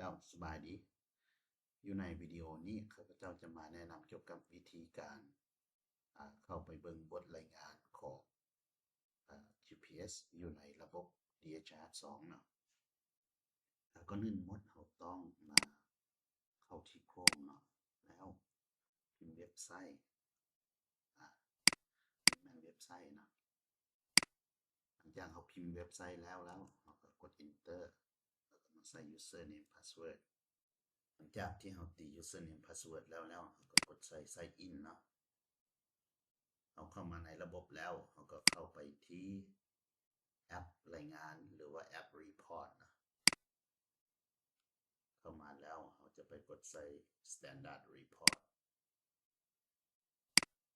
ແລ້ວ ສະບາຍດີ. ຢູ່ໃນວິດີໂອນີ້ ຂ້າພະເຈົ້າຈະມາແນະນຳກ່ຽວກັບວິທີການ ອາ ເຂົ້າໄປເບິ່ງບົດລາຍງານຂອງ ອາ QPS ຢູ່ໃນລະບົບ DHIS ສອງເນາະ. ອາ ກ່ອນອື່ນໝົດ ເຮົາຕ້ອງມາເຂົ້າທີ່ Chrome ເນາະ ແລ້ວພິມເວັບໄຊ ອາ ນີ້ແມ່ນເວັບໄຊເນາະ. ຫຼັງຈາກເຮົາພິມເວັບໄຊແລ້ວ ແລ້ວເຮົາກໍກົດ Enter ແລ້ວກໍມາໃສ່ Username Password. ຫຼັງຈາກທີ່ເຮົາຕີ Username Password ແລ້ວ ແລ້ວເຮົາກໍກົດໃສ່ Sign In ເນາະ. ເຮົາເຂົ້າມາໃນລະບົບແລ້ວ ເຮົາກໍເຂົ້າໄປທີ່ແອັບລາຍງານ ຫຼືວ່າແອັບ Report ເນາະ. ເຂົ້າມາແລ້ວ ເຮົາຈະໄປກົດໃສ່ Standard Report.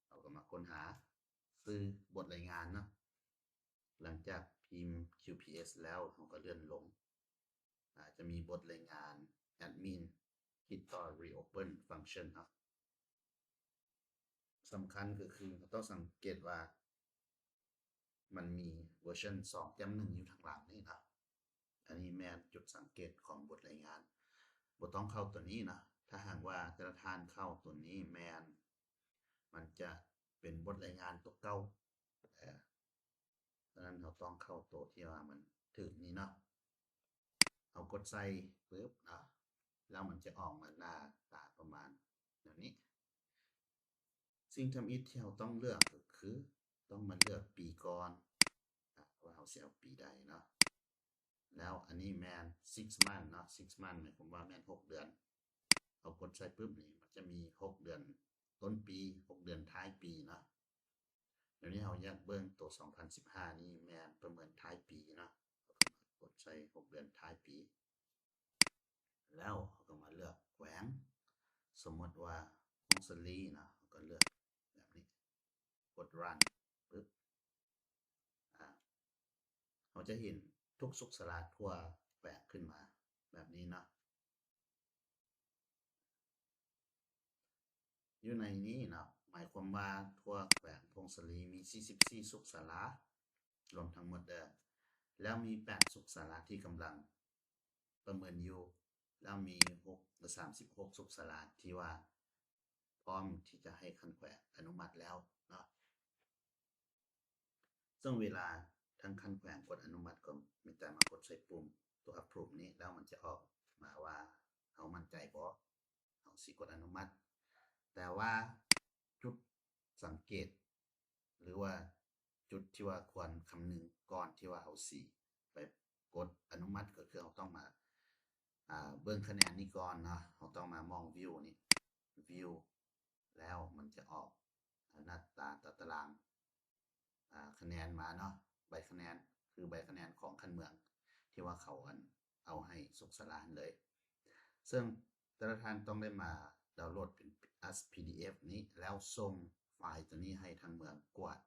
ເຮົາກໍມາຄົ້ນຫາຊື່ບົດລາຍງານເນາະ. ຫຼັງຈາກພິມ QPS ແລ້ວ ເຮົາກໍເລື່ອນລົງ ອາ ຈະມີບົດລາຍງານ Admin ຄິດຕໍ່ Reopen Function ເນາະ. ສຳຄັນກໍຄືເຮົາຕ້ອງສັງເກດວ່າ ມັນມີເວີຊັນສອງແຕ້ມໜຶ່ງຢູ່ທາງຫຼັງນີ້ເນາະ. ອັນນີ້ແມ່ນຈຸດສັງເກດຂອງບົດລາຍງານ. ບໍ່ຕ້ອງເຂົ້າຕົວນີ້ເນາະ. ຖ້າຫາກວ່າແຕ່ລະທ່ານເຂົ້າຕົວນີ້ແມ່ນ ມັນຈະເປັນບົດລາຍງານຕົວເກົ່າ. ເອີ ສະນັ້ນເຮົາຕ້ອງເຂົ້າໂຕທີ່ວ່າມັນຖືກນີ້ເນາະ. ເຮົາກົດໃສ່ປຶບເນາະ ແລ້ວມັນຈະອອກມາໜ້າຕາປະມານແນວນີ້. ສິ່ງທຳອິດທີ່ເຮົາຕ້ອງເລືອກກໍຄື ຕ້ອງມາເລືອກປີກ່ອນ ອາ ວ່າເຮົາຊິເອົາປີໃດເນາະ. ແລ້ວອັນນີ້ແມ່ນ six month ເນາະ, six month ໝາຍຄວາມວ່າແມ່ນຫົກເດືອນ. ເຮົາກົດໃສ່ປຶບນີ້ ມັນຈະມີຫົກເດືອນຕົ້ນປີ ຫົກເດືອນທ້າຍປີເນາະ. ດຽວນີ້ເຮົາຢາກເບິ່ງໂຕສອງພັນສິບຫ້ານີ້ແມ່ນປະເມີນທ້າຍປີເນາະ, ເຮົາກໍມາກົດໃສ່ຫົກເດືອນທ້າຍປີ ແລ້ວເຮົາກໍມາເລືອກແຂວງ. ສົມມຸດວ່າຜົ້ງສາລີເນາະ, ເຮົາກໍເລືອກແບບນີ້ ກົດ Run ປຶບ ອາ ເຮົາຈະເຫັນທຸກສຸກສາລາທົ່ວແຂວງຂຶ້ນມາແບບນີ້ເນາະ. ຢູ່ໃນນີ້ເນາະ ໝາຍຄວາມວ່າທົ່ວແຂວງຜົ້ງສາລີມີສີ່ສິບສີ່ສຸກສາລາ ລວມທັງໝົດເດີ ແລ້ວມີແປດສຸກສາລາທີ່ກຳລັງປະເມີນຢູ່ ແລ້ວມີຫົກ ສາມສິບຫົກສຸກສາລາທີ່ວ່າພ້ອມທີ່ຈະໃຫ້ຂັ້ນແຂວງອະນຸມັດແລ້ວເນາະ. ເຊິ່ງເວລາທາງຂັ້ນແຂວງກົດອະນຸມັດ ກໍມີແຕ່ມາກົດໃສ່ປຸ່ມຕົວ Approve ນີ້ ແລ້ວມັນຈະອອກມາວ່າເຮົາໝັ້ນໃຈບໍ່ ເຮົາຊິກົດອະນຸມັດ. ແຕ່ວ່າຈຸດສັງເກດ ຫຼືວ່າຈຸດທີ່ວ່າຄວນຄຳນຶງກ່ອນທີ່ວ່າເຮົາຊິໄປກົດອະນຸມັດ ກໍຄືເຮົາຕ້ອງມາ ອາ ເບິ່ງຄະແນນນີ້ກ່ອນເນາະ. ເຮົາຕ້ອງມາມອງ View ນີ້ View ແລ້ວມັນຈະອອກ ອາ ໜ້າຕາຕາຕະລາງ ອາ ຄະແນນມາເນາະ, ໃບຄະແນນ ຄືໃບຄະແນນຂອງຂັ້ນເມືອງ ທີ່ວ່າເຂົາ ອັນ ເອົາໃຫ້ສຸກສາລາຫັ້ນເລີຍ. ເຊິ່ງແຕ່ລະທ່ານຕ້ອງໄດ້ມາດາວໂຫຼດເປັນ as PDF ນີ້ ແລ້ວສົ່ງໄຟລ໌ຕົວນີ້ໃຫ້ທາງເມືອງກວດ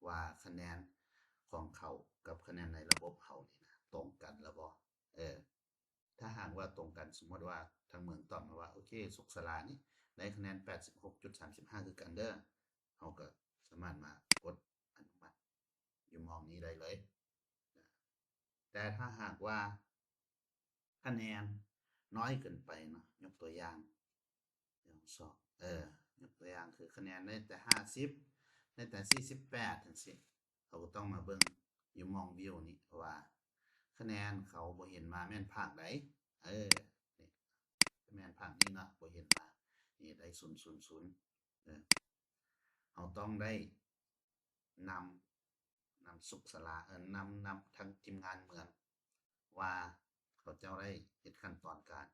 ວ່າຄະແນນຂອງເຂົາກັບຄະແນນໃນລະບົບເຮົານີ້ນະ ຕົງກັນແລ້ວບໍ່. ເອີ ຖ້າຫາກວ່າຕົງກັນ, ສົມມຸດວ່າທາງເມືອງຕອບມາວ່າ ໂອເຄ ສຸກສາລານີ້ໄດ້ຄະແນນແປດສິບຫົກຈຸດສາມສິບຫ້າຄືກັນເດີ, ເຮົາກໍສາມາດມາກົດອະນຸມັດຢູ່ໝ່ອງນີ້ໄດ້ເລີຍ. ແຕ່ຖ້າຫາກວ່າຄະແນນນ້ອຍເກີນໄປເນາະ, ຍົກຕົວຢ່າງ ໜຶ່ງ ສອງ ເອີ ຍົກຕົວຢ່າງຄືຄະແນນໄດ້ແຕ່ຫ້າສິບ ໄດ້ແຕ່ສີ່ສິບແປດ ຈັ່ງຊີ້, ເຮົາກໍຕ້ອງມາເບິ່ງຢູ່ໝ່ອງ View ນີ້ວ່າຄະແນນເຂົາບໍ່ເຫັນມາແມ່ນພາກໃດ. ເອີ ນີ້ ແມ່ນພາກນີ້ເນາະ, ບໍ່ເຫັນມາ. ນີ້ໄດ້ສູນ ສູນ ສູນ. ເອີ ເຮົາຕ້ອງໄດ້ນຳ ນຳສຸກສາລາ ເອີ ນຳ ນຳທາງທີມງານເມືອງ ວ່າເຂົາເຈົ້າໄດ້ເຮັດຂັ້ນຕອນການ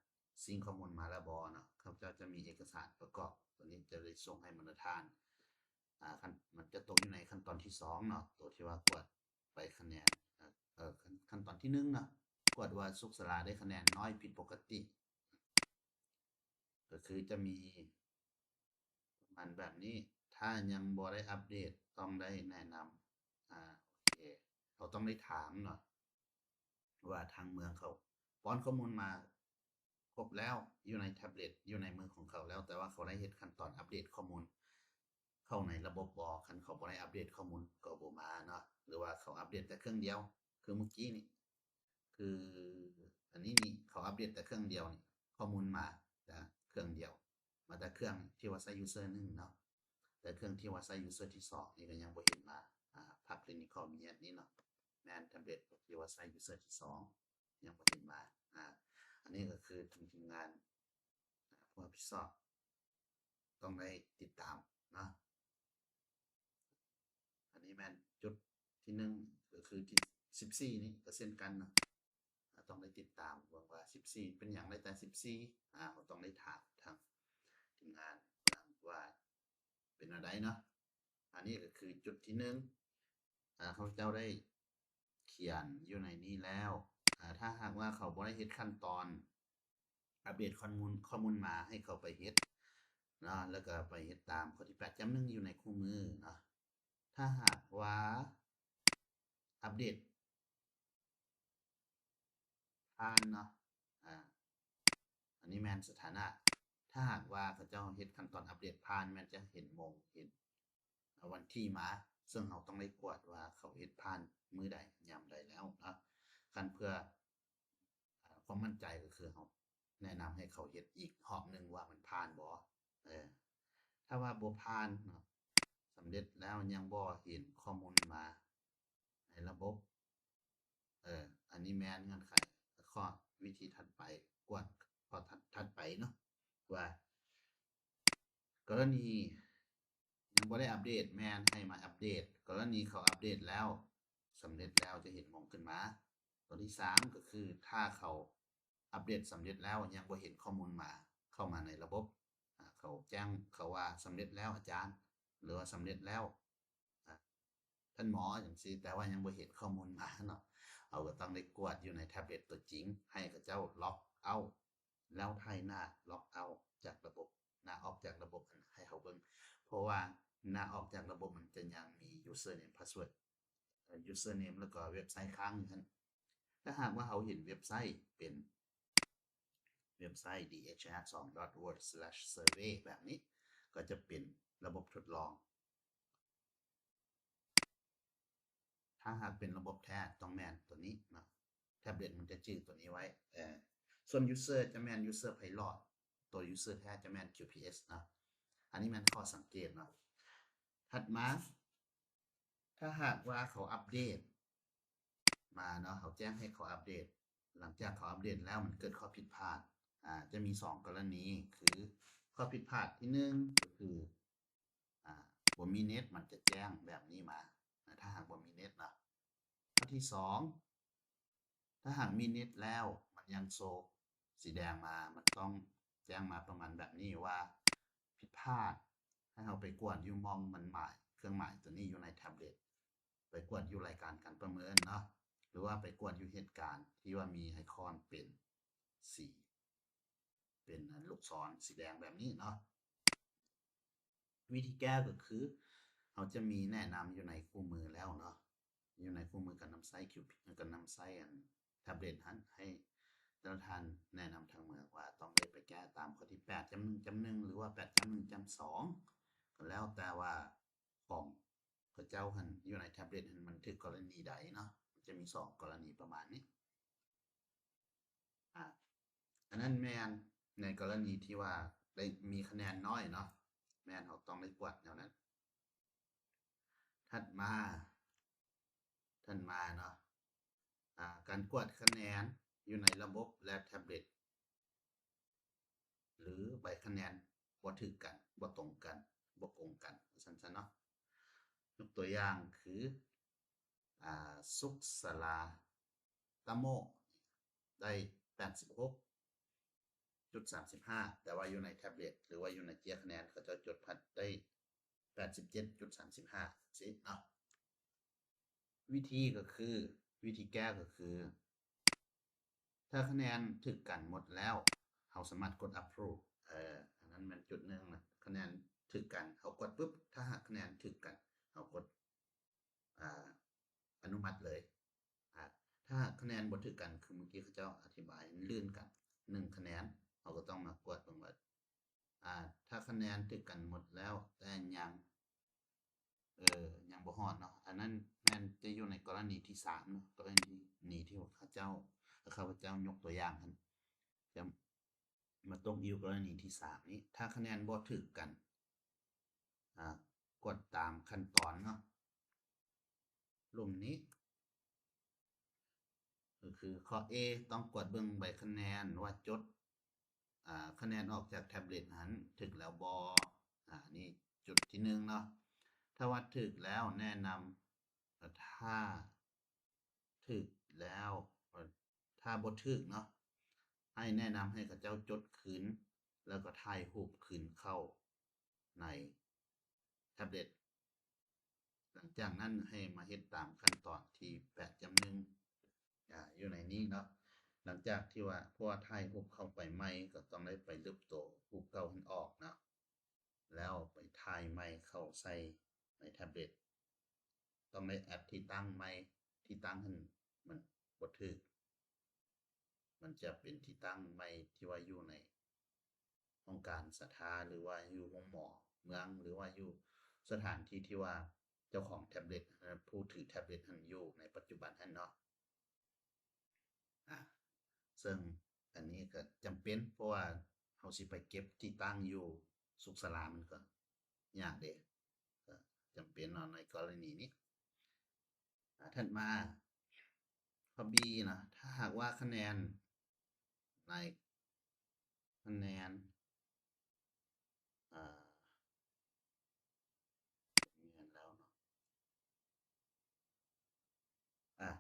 ຊິງຂໍ້ມູນມາແລ້ວບໍ່ເນາະ. ເຂົາເຈົ້າຈະມີເອກະສານປະກອບ ຕົວນີ້ຈະໄດ້ສົ່ງໃຫ້ບັນດາທ່ານ ອາ ຂັ້ນ ມັນຈະຕົກຢູ່ໃນຂັ້ນຕອນທີສອງເນາະ, ຕົວທີ່ວ່າກວດໃບຄະແນນ ເອີ ຂັ້ນ ຂັ້ນຕອນທີໜຶ່ງເນາະ, ກວດວ່າສຸກສາລາໄດ້ຄະແນນນ້ອຍຜິດປົກກະຕິ ກໍຄືຈະມີ ປະມານແບບນີ້. ຖ້າຍັງບໍ່ໄດ້ອັບເດດ ຕ້ອງໄດ້ແນະນຳ ອາ ໂອເຄ ເຮົາຕ້ອງໄດ້ຖາມເນາະ ວ່າທາງເມືອງເຂົາປ້ອນຂໍ້ມູນມາຄົບແລ້ວ ຢູ່ໃນແທັບເລັດ ຢູ່ໃນມືຂອງເຂົາແລ້ວ, ແຕ່ວ່າເຂົາໄດ້ເຮັດຂັ້ນຕອນອັບເດດຂໍ້ມູນເຂົ້າໃນລະບົບບໍ່. ຄັນເຂົາບໍ່ໄດ້ອັບເດດຂໍ້ມູນກໍບໍ່ມາເນາະ, ຫຼືວ່າເຂົາອັບເດດແຕ່ເຄື່ອງດຽວ ຄືມື້ກີ້ນີ້ ຄືອັນນີ້ນີ້ ເຂົາ ອັບເດດແຕ່ເຄື່ອງດຽວນີ້ ຂໍ້ມູນມາແຕ່ເຄື່ອງດຽວ ມາແຕ່ເຄື່ອງທີ່ວ່າໃຊ້ user ໜຶ່ງເນາະ ແຕ່ເຄື່ອງທີ່ວ່າໃຊ້ user ທີສອງນີ້ກໍຍັງບໍ່ເຫັນມາ ອາ ພາກ clinical ມີອັນນີ້ເນາະ ແມ່ນ tablet ທີ່ວ່າໃຊ້ user ທີສອງ ຍັງບໍ່ເຫັນມາ ອາ ອັນນີ້ກໍຄືທາງທີມງານ ອາ ຜູ້ຮັບຜິດຊອບຕ້ອງໄດ້ຕິດຕາມເນາະ. ອັນນີ້ແມ່ນຈຸດທີໜຶ່ງ ກໍຄືທີສິບສີ່ນີ້ກໍເຊັ່ນກັນເນາະ ອາ ຕ້ອງໄດ້ຕິດຕາມເບິ່ງວ່າສິບສີ່ເປັນຫຍັງໄດ້ແຕ່ສິບສີ່ ອາ ເຮົາຕ້ອງໄດ້ຖາມທາງທີມງານຜູ້ນຳວ່າເປັນແນວໃດເນາະ. ອັນນີ້ກໍຄືຈຸດທີໜຶ່ງ ອາ ຂ້າພະເຈົ້າໄດ້ຂຽນຢູ່ໃນນີ້ແລ້ວ ອາ ຖ້າຫາກວ່າເຂົາບໍ່ໄດ້ເຮັດຂັ້ນຕອນອັບເດດຂໍ້ມູນ ຂໍ້ມູນມາ ໃຫ້ເຂົາໄປເຮັດເນາະ ແລ້ວກໍໄປເຮັດຕາມຂໍ້ທີແປດຈ້ຳໜຶ່ງຢູ່ໃນຄູ່ມືເນາະ. ຖ້າຫາກວ່າອັບເດດຜ່ານເນາະ ອາ ອັນນີ້ແມ່ນສະຖານະ ຖ້າຫາກວ່າເຂົາເຈົ້າເຮັດຂັ້ນຕອນອັບເດດຜ່ານ ແມ່ນຈະເຫັນໂມງ ເຫັນ ເອົາວັນທີມາ ເຊິ່ງເຮົາຕ້ອງໄດ້ກວດວ່າເຂົາເຮັດຜ່ານມື້ໃດ ຍາມໃດແລ້ວເນາະ. ຄັນເພື່ອ ອາ ຄວາມໝັ້ນໃຈກໍຄືເຮົາແນະນຳໃຫ້ເຂົາເຮັດອີກຮອບໜຶ່ງວ່າມັນຜ່ານບໍ່. ເອີ ຖ້າວ່າບໍ່ຜ່ານເນາະ ສຳເລັດແລ້ວຍັງບໍ່ເຫັນຂໍ້ມູນມາໃນລະບົບ ເອີ ອັນນີ້ແມ່ນເງື່ອນໄຂ ແລະ ຂໍ້ ວິທີຖັດໄປ ກວດຂໍ້ຖັດ ຖັດໄປເນາະ ວ່າ ກໍລະນີຍັງບໍ່ໄດ້ອັບເດດ ແມ່ນໃຫ້ມາອັບເດດ. ກໍລະນີເຂົາອັບເດດແລ້ວ ສຳເລັດແລ້ວ ຈະເຫັນໂມງຂຶ້ນມາ. ຕົວທີສາມ ກໍຄື ຖ້າເຂົາອັບເດດສຳເລັດແລ້ວ ຍັງບໍ່ເຫັນຂໍ້ມູນມາ ເຂົ້າມາໃນລະບົບ ອາ ເຂົາແຈ້ງເຂົາວ່າ ສຳເລັດແລ້ວອາຈານ ຫຼືວ່າ ສຳເລັດແລ້ວ ອາ ທ່ານໝໍ ຈັ່ງຊີ້ ແຕ່ວ່າຍັງບໍ່ເຫັນຂໍ້ມູນມາເນາະ ເຮົາກໍຕ້ອງໄດ້ກວດຢູ່ໃນແທັບເລັດຕົວຈິງ ໃຫ້ເຂົາເຈົ້າລັອກເອົາ ແລ້ວຖ່າຍໜ້າລັອກເອົາຈາກລະບົບ ໜ້າອອກຈາກລະບົບຫັ້ນໃຫ້ເຮົາເບິ່ງ ເພາະວ່າໜ້າອອກຈາກລະບົບມັນຈະຍັງມີ username password ເອີ username ແລ້ວກໍເວັບໄຊຄ້າງຢູ່ຫັ້ນ. ຖ້າຫາກວ່າເຮົາເຫັນເວັບໄຊເປັນເວັບໄຊ dhr.org/survey ແບບນີ້ ກໍຈະເປັນລະບົບທົດລອງ. ຖ້າຫາກເປັນລະບົບແທ້ຕ້ອງແມ່ນຕົວນີ້ເນາະ ແທັບເລັດມັນຈະຈື່ຕົວນີ້ໄວ້ ເອີ ສ່ວນ user ຈະແມ່ນ user pilot ຕົວ user ແທ້ຈະແມ່ນ QPS ເນາະ. ອັນນີ້ແມ່ນຂໍ້ສັງເກດເນາະ. ຖັດມາ ຖ້າຫາກວ່າເຂົາອັບເດດມາເນາະ ເຮົາແຈ້ງໃຫ້ເຂົາອັບເດດ ຫຼັງຈາກເຂົາອັບເດດແລ້ວມັນເກີດຂໍ້ຜິດພາດ ອາ ຈະມີສອງກໍລະນີ ຄື ຂໍ້ຜິດພາດທີໜຶ່ງ ກໍຄື ອາ ບໍ່ມີເນັດ ມັນຈະແຈ້ງແບບນີ້ມາ ອາ ຖ້າຫາກບໍ່ມີເນັດເນາະ. ຂໍ້ທີສອງ ຖ້າຫາກມີເນັດແລ້ວ ມັນຍັງໂຊສີແດງມາ ມັນຕ້ອງແຈ້ງມາປະມານແບບນີ້ວ່າ ຜິດພາດ ໃຫ້ເຮົາໄປກວດຢູ່ໝ່ອງມັນໝາຍ ເຄື່ອງໝາຍຕົວນີ້ຢູ່ໃນແທັບເລັດ ໄປກວດຢູ່ລາຍການການປະເມີນເນາະ ຫຼືວ່າໄປກວດຢູ່ເຫດການທີ່ວ່າມີໄອຄອນເປັນສີ ເປັນ ອາ ລູກສອນສີແດງແບບນີ້ເນາະ. ວິທີແກ້ກໍຄື ເຮົາຈະມີແນະນຳຢູ່ໃນຄູ່ມືແລ້ວເນາະ ຢູ່ໃນຄູ່ມືການນຳໃຊ້ QPS ການນຳໃຊ້ອັນແທັບເລັດຫັ້ນ ໃຫ້ແຕ່ລະທ່ານແນະນຳທາງເມືອງວ່າຕ້ອງໄດ້ໄປແກ້ຕາມຂໍ້ທີແປດຈ້ຳໜຶ່ງຈ້ຳໜຶ່ງ ຫຼືວ່າແປດຈ້ຳໜຶ່ງຈ້ຳສອງ ກໍແລ້ວແຕ່ວ່າຂອງເຂົາເຈົ້າຫັ້ນ ຢູ່ໃນແທັບເລັດຫັ້ນມັນຖືກກໍລະນີໃດເນາະ ມັນຈະມີສອງກໍລະນີປະມານນີ້. ອາ ອັນນັ້ນແມ່ນໃນກໍລະນີທີ່ວ່າໄດ້ມີຄະແນນນ້ອຍເນາະ ແມ່ນເຮົາຕ້ອງໄດ້ກວດແນວນັ້ນ. ຖັດມາ ຖັດມາເນາະ ອາ ການກວດຄະແນນຢູ່ໃນລະບົບ ແລະ ແທັບເລັດ ຫຼືໃບຄະແນນບໍ່ຖືກກັນ ບໍ່ຕົງກັນ ບໍ່ກົງກັນ ວ່າຊັ້ນຊະເນາະ. ຍົກຕົວຢ່າງຄື ອາ ສຸກສາລາ ຕະໂມ ໄດ້ແປດສິບຫົກຈຸດສາມສິບຫ້າ ແຕ່ວ່າຢູ່ໃນແທັບເລັດ ຫຼືວ່າຢູ່ໃນເຈ້ຍຄະແນນ ເຂົາເຈົ້າຈົດພັດໄດ້ແປດສິບເຈັດຈຸດສາມສິບຫ້າ ຊີ້ເນາະ. ວິທີກໍຄື ວິທີແກ້ກໍຄື ຖ້າຄະແນນຖືກກັນໝົດແລ້ວ ເຮົາສາມາດກົດ approve ເອີ ອັນນັ້ນແມ່ນຈຸດໜຶ່ງນະ ຄະແນນຖືກກັນ ເຮົາກົດປຶບ ຖ້າຫາກຄະແນນຖືກກັນ ເຮົາກົດ ອາ ອະນຸມັດເລີຍ. ອາ ຖ້າຫາກຄະແນນບໍ່ຖືກກັນ ຄືມື້ກີ້ເຂົາເຈົ້າອະທິບາຍ ລື່ນກັນໜຶ່ງຄະແນນ ເຮົາກໍຕ້ອງມາກວດເບິ່ງວ່າ ອາ ຖ້າຄະແນນຖືກກັນໝົດແລ້ວ ແຕ່ຍັງ ເອີ ຍັງບໍ່ຮອດເນາະ ອັນນັ້ນແມ່ນຈະຢູ່ໃນກໍລະນີທີສາມເນາະ ກໍລະນີທີ່ວ່າເຂົາເຈົ້າ ຂ້າພະເຈົ້າຍົກຕົວຢ່າງຫັ້ນ ຈະມາຕົກຢູ່ກໍລະນີທີສາມນີ້ ຖ້າຄະແນນບໍ່ຖືກກັນ ອາ ກວດຕາມຂັ້ນຕອນເນາະ ລຸ່ມນີ້ ກໍຄືຂໍ້ A ຕ້ອງກວດເບິ່ງໃບຄະແນນວ່າຈົດ ອາ ຄະແນນອອກຈາກແທັບເລັດຫັ້ນຖືກແລ້ວບໍ່? ອາ ນີ້ຈຸດທີໜຶ່ງເນາະ. ຖ້າວ່າຖືກແລ້ວແນະນຳ ຖ້າຖືກແລ້ວ ຖ້າບໍ່ຖືກເນາະ ໃຫ້ແນະນຳໃຫ້ເຂົາເຈົ້າຈົດຄືນ ແລ້ວກໍຖ່າຍຮູບຄືນເຂົ້າໃນແທັບເລັດ. ຫຼັງຈາກນັ້ນໃຫ້ມາເຮັດຕາມຂັ້ນຕອນທີແປດຈ້ຳໜຶ່ງ ອາ ຢູ່ໃນນີ້ເນາະ. ຫຼັງຈາກທີ່ວ່າ ເພາະວ່າຖ່າຍຮູບເຂົ້າໄປໃໝ່ ກໍຕ້ອງໄດ້ໄປລຶບໂຕຮູບເກົ່າຫັ້ນອອກເນາະ ແລ້ວໄປຖ່າຍໃໝ່ເຂົ້າໃສ່ໃນແທັບເລັດ. ຕ້ອງໄດ້ແອັດທີ່ຕັ້ງໃໝ່ ທີ່ຕັ້ງຫັ້ນມັນບໍ່ຖືກ ມັນຈະເປັນທີ່ຕັ້ງໃໝ່ທີ່ວ່າຢູ່ໃນຫ້ອງການສາທາ ຫຼືວ່າຢູ່ໂຮງໝໍເມືອງ ຫຼືວ່າຢູ່ສະຖານທີ່ທີ່ວ່າເຈົ້າຂອງແທັບເລັດ ຜູ້ຖືແທັບເລັດຫັ້ນຢູ່ໃນປັດຈຸບັນຫັ້ນເນາະ. ອາ ເຊິ່ງອັນນີ້ກໍຈຳເປັນ ເພາະວ່າເຮົາຊິໄປເກັບທີ່ຕັ້ງຢູ່ສຸກສາລາ ມັນກໍຍາກເດ້ ກໍຈຳເປັນເນາະໃນກໍລະນີນີ້. ອາ ຖັດມາ ຂໍ້ B ເນາະ ຖ້າຫາກວ່າຄະແນນໃນ ຄະແນນ ອາ ແມ່ນແລ້ວເນາະ ອາ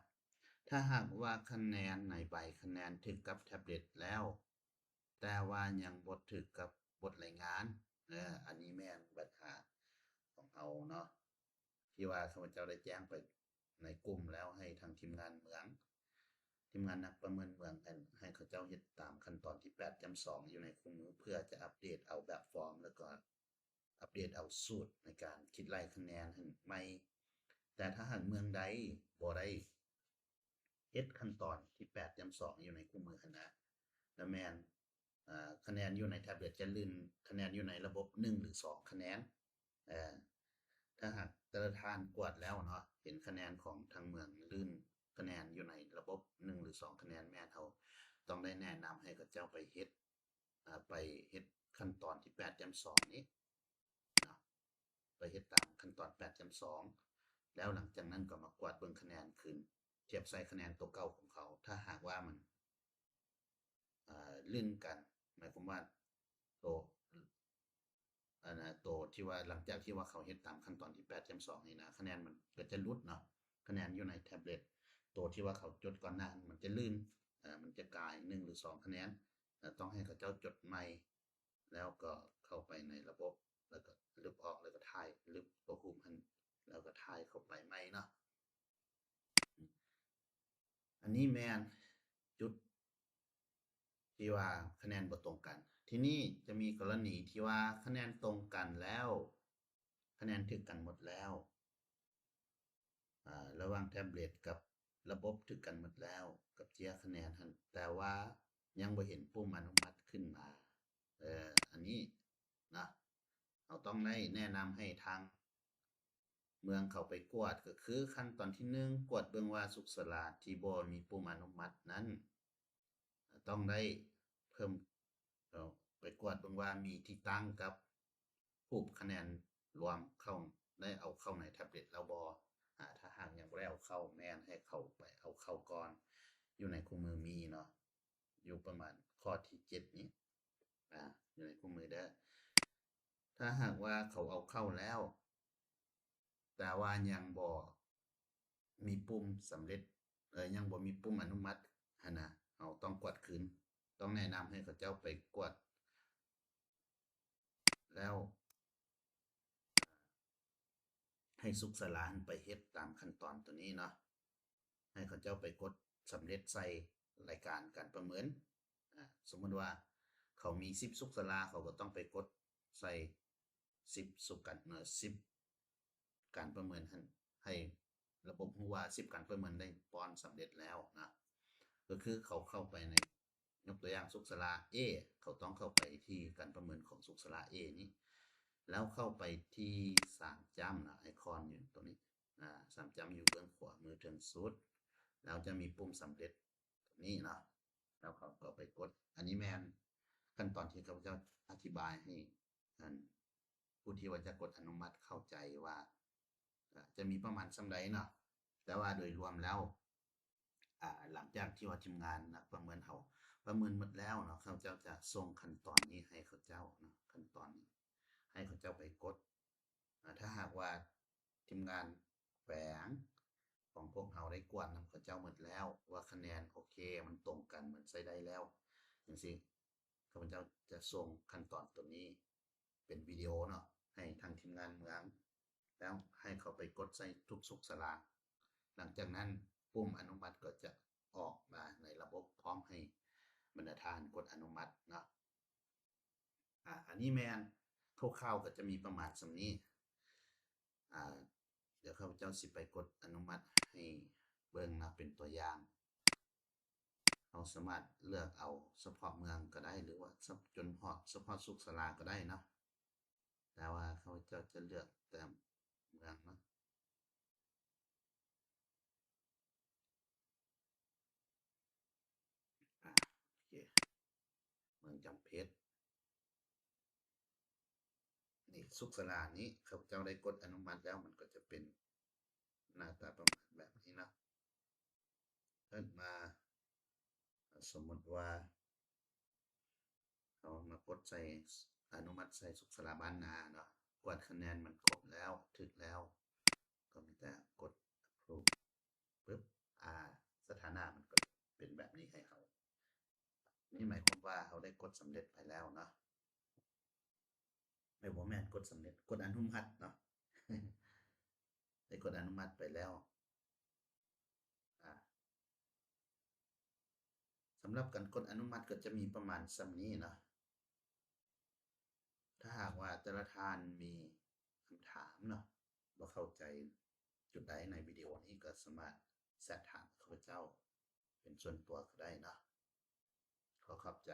ຖ້າຫາກວ່າຄະແນນໃນໃບຄະແນນຖືກກັບແທັບເລັດແລ້ວ ແຕ່ວ່າຍັງບໍ່ຖືກກັບບົດລາຍງານ ເອີ ອັນນີ້ແມ່ນບັນຫາຂອງເຮົາເນາະ ທີ່ວ່າຂ້າພະເຈົ້າໄດ້ແຈ້ງໄປໃນກຸ່ມແລ້ວ ໃຫ້ທາງທີມງານເມືອງ ທີມງານນັກປະເມີນເມືອງ ໃຫ້ ໃຫ້ເຂົາເຈົ້າເຮັດຕາມຂັ້ນຕອນທີແປດຈ້ຳສອງຢູ່ໃນຄູ່ມື ເພື່ອຈະອັບເດດເອົາແບບຟອມ ແລ້ວກໍອັບເດດເອົາສູດໃນການຄິດໄລ່ຄະແນນຫັ້ນໃໝ່. ແຕ່ຖ້າຫາກເມືອງໃດບໍ່ໄດ້ເຮັດຂັ້ນຕອນທີແປດຈ້ຳສອງຢູ່ໃນຄູ່ມືຫັ້ນນະ ລະແມ່ນ ອາ ຄະແນນຢູ່ໃນແທັບເລັດຈະລື່ນຄະແນນຢູ່ໃນລະບົບໜຶ່ງ ຫຼື ສອງຄະແນນ. ເອີ ຖ້າຫາກແຕ່ລະທ່ານກວດແລ້ວເນາະ ເຫັນຄະແນນຂອງທາງເມືອງລື່ນຄະແນນຢູ່ໃນລະບົບໜຶ່ງ ຫຼື ສອງຄະແນນ ແມ່ນເຮົາຕ້ອງໄດ້ແນະນຳໃຫ້ເຂົາເຈົ້າໄປເຮັດ ອາ ໄປເຮັດຂັ້ນຕອນທີແປດຈ້ຳສອງນີ້ເນາະ ໄປເຮັດຕາມຂັ້ນຕອນແປດຈ້ຳສອງ ແລ້ວຫຼັງຈາກນັ້ນກໍມາກວດເບິ່ງຄະແນນຄືນ ທຽບໃສ່ຄະແນນໂຕເກົ່າຂອງເຂົາ. ຖ້າຫາກວ່າມັນ ເອີ ລື່ນກັນ ໝາຍຄວາມວ່າໂຕ ອັນນະ ໂຕທີ່ວ່າຫຼັງຈາກທີ່ວ່າເຂົາເຮັດຕາມຂັ້ນຕອນທີແປດຈ້ຳສອງນີ້ນະ ຄະແນນມັນກໍຈະຫຼຸດເນາະ ຄະແນນຢູ່ໃນແທັບເລັດ ໂຕທີ່ວ່າເຂົາຈົດກ່ອນໜ້ານັ້ນມັນຈະລື່ນ ເອີ ມັນຈະກາຍໜຶ່ງ ຫຼື ສອງຄະແນນ ເອີ ຕ້ອງໃຫ້ເຂົາເຈົ້າຈົດໃໝ່ ແລ້ວກໍເຂົ້າໄປໃນລະບົບ ແລ້ວກໍລຶບອອກ ແລ້ວກໍຖ່າຍ ລຶບຕົວຮູບຫັ້ນ ແລ້ວກໍຖ່າຍເຂົ້າໄປໃໝ່ເນາະ. ອັນນີ້ແມ່ນຈຸດທີ່ວ່າຄະແນນບໍ່ຕົງກັນ. ທີນີ້ຈະມີກໍລະນີທີ່ວ່າຄະແນນຕົງກັນແລ້ວ ຄະແນນຖືກກັນໝົດແລ້ວ ອາ ລະຫວ່າງແທັບເລັດກັບລະບົບຖືກກັນໝົດແລ້ວ ກັບເຈ້ຍຄະແນນຫັ້ນ ແຕ່ວ່າຍັງບໍ່ເຫັນປຸ່ມອະນຸມັດຂຶ້ນມາ. ເອີ ອັນນີ້ນະ ເຮົາຕ້ອງໄດ້ແນະນຳໃຫ້ທາງເມືອງເຂົາໄປກວດ ກໍຄືຂັ້ນຕອນທີໜຶ່ງ ກວດເບິ່ງວ່າສຸກສາລາທີ່ບໍ່ມີປຸ່ມອະນຸມັດນັ້ນ ຕ້ອງໄດ້ເພີ່ມ ເອີ ໄປກວດເບິ່ງວ່າມີທີ່ຕັ້ງກັບຮູບຄະແນນລວມເຂົ້າ ໄດ້ເອົາເຂົ້າໃນແທັບເລັດແລ້ວບໍ່. ອາ ຖ້າຫາກຍັງບໍ່ໄດ້ເອົາເຂົ້າ ແມ່ນໃຫ້ເຂົາໄປເອົາເຂົ້າກ່ອນ ຢູ່ໃນຄູ່ມືມີເນາະ ຢູ່ປະມານຂໍ້ທີເຈັດນີ້ ອາ ຢູ່ໃນຄູ່ມືເດີ. ຖ້າຫາກວ່າເຂົາເອົາເຂົ້າແລ້ວ ແຕ່ວ່າຍັງບໍ່ມີປຸ່ມສຳເລັດ ເອີ ຍັງບໍ່ມີປຸ່ມອະນຸມັດຫັ້ນນະ ເຮົາຕ້ອງກວດຄືນ ຕ້ອງແນະນຳໃຫ້ເຂົາເຈົ້າໄປກວດ ແລ້ວໃຫ້ສຸກສາລາຫັ້ນໄປເຮັດຕາມຂັ້ນຕອນໂຕນີ້ເນາະ ໃຫ້ເຂົາເຈົ້າໄປກົດສຳເລັດໃສ່ລາຍການການປະເມີນ. ອາ ສົມມຸດວ່າເຂົາມີສິບສຸກສາລາ ເຂົາກໍຕ້ອງໄປກົດໃສ່ສິບສຸກກັນ ເອີ ສິບການປະເມີນຫັ້ນ ໃຫ້ລະບົບຮູ້ວ່າສິບການປະເມີນໄດ້ປ້ອນສຳເລັດແລ້ວນະ. ກໍຄືເຂົາເຂົ້າໄປໃນ ຍົກຕົວຢ່າງສຸກສາລາ A ເຂົາຕ້ອງເຂົ້າໄປທີ່ການປະເມີນຂອງສຸກສາລາ A ນີ້ ແລ້ວເຂົ້າໄປທີ່ສາມຈ້ຳນະ ໄອຄອນຢູ່ຕົງນີ້ ອາ ສາມຈ້ຳຢູ່ເບື້ອງຂວາມືເທິງສຸດ ແລ້ວຈະມີປຸ່ມສຳເລັດຕົງນີ້ເນາະ. ແລ້ວເຂົາກໍໄປກົດ. ອັນນີ້ແມ່ນຂັ້ນຕອນທີ່ຂ້າພະເຈົ້າອະທິບາຍໃຫ້ ອັນ ຜູ້ທີ່ວ່າຈະກົດອະນຸມັດເຂົ້າໃຈວ່າ ອາ ຈະມີປະມານສ່ຳໃດເນາະ. ແຕ່ວ່າໂດຍລວມແລ້ວ ອາ ຫຼັງຈາກທີ່ວ່າທີມງານນັກປະເມີນເຮົາປະເມີນໝົດແລ້ວເນາະ, ເຂົາເຈົ້າຈະສົ່ງຂັ້ນຕອນນີ້ໃຫ້ເຂົາເຈົ້າເນາະ, ຂັ້ນຕອນນີ້ໃຫ້ເຂົາເຈົ້າໄປກົດ. ອາ ຖ້າຫາກວ່າທີມງານແຂວງຂອງພວກເຮົາໄດ້ກວດນຳເຂົາເຈົ້າໝົດແລ້ວ ວ່າຄະແນນໂອເຄ ມັນຕົງກັນ ມັນໃຊ້ໄດ້ແລ້ວ ຈັ່ງຊີ້ ຂ້າພະເຈົ້າຈະສົ່ງຂັ້ນຕອນໂຕນີ້ເປັນວິດີໂອເນາະ ໃຫ້ທາງທີມງານເມືອງ ແລ້ວໃຫ້ເຂົາໄປກົດໃສ່ທຸກສຸກສາລາ. ຫຼັງຈາກນັ້ນປຸ່ມອະນຸມັດກໍຈະອອກມາໃນລະບົບ ພ້ອມໃຫ້ບັນດາທ່ານກົດອະນຸມັດເນາະ. ອາ ອັນນີ້ແມ່ນຄ່າວໆ ກໍຈະມີປະມານສ່ຳນີ້. ອາ ດຽວຂ້າພະເຈົ້າຊິໄປກົດອະນຸມັດໃຫ້ເບິ່ງເນາະ ເປັນຕົວຢ່າງ. ເຮົາສາມາດເລືອກເອົາສະເພາະເມືອງກໍໄດ້ ຫຼືວ່າ ສະ ຈົນຮອດສະເພາະສຸກສາລາກໍໄດ້ເນາະ, ແຕ່ວ່າຂ້າພະເຈົ້າຈະເລືອກແຕ່ເມືອງເນາະ. ອາ ໂອເຄ ເມືອງຈຳເພັດ. ນີ້ ສຸກສາລານີ້ ຂ້າພະເຈົ້າໄດ້ກົດອະນຸມັດແລ້ວ ມັນກໍຈະເປັນໜ້າຕາປະມານແບບນີ້ເນາະ. ເອີ້ນມາ ສົມມຸດວ່າ ເຮົາມາກົດໃສ່ ອະນຸມັດໃສ່ສຸກສາລາບ້ານນາເນາະ, ກວດຄະແນນມັນຄົບແລ້ວ ຖືກແລ້ວ ກໍມີແຕ່ກົດ approve ປຶບ ອາ ສະຖານະມັນກໍເປັນແບບນີ້ໃຫ້ເຮົາ. ນີ້ໝາຍຄວາມວ່າເຮົາໄດ້ກົດສຳເລັດໄປແລ້ວເນາະ. ເອີ ບໍ່ແມ່ນກົດສຳເລັດ, ກົດອະນຸມັດເນາະ. ໄດ້ກົດອະນຸມັດໄປແລ້ວ. ອາ ສຳລັບການກົດອະນຸມັດກໍຈະມີປະມານສ່ຳນີ້ເນາະ. ຖ້າຫາກວ່າແຕ່ລະທ່ານມີຄຳຖາມເນາະ, ບໍ່ເຂົ້າໃຈຈຸດໃດໃນວິດີໂອນີ້ ກໍສາມາດແຊັດຖາມຂ້າພະເຈົ້າເປັນສ່ວນຕົວກໍໄດ້ເນາະ. ຂໍຂອບໃຈ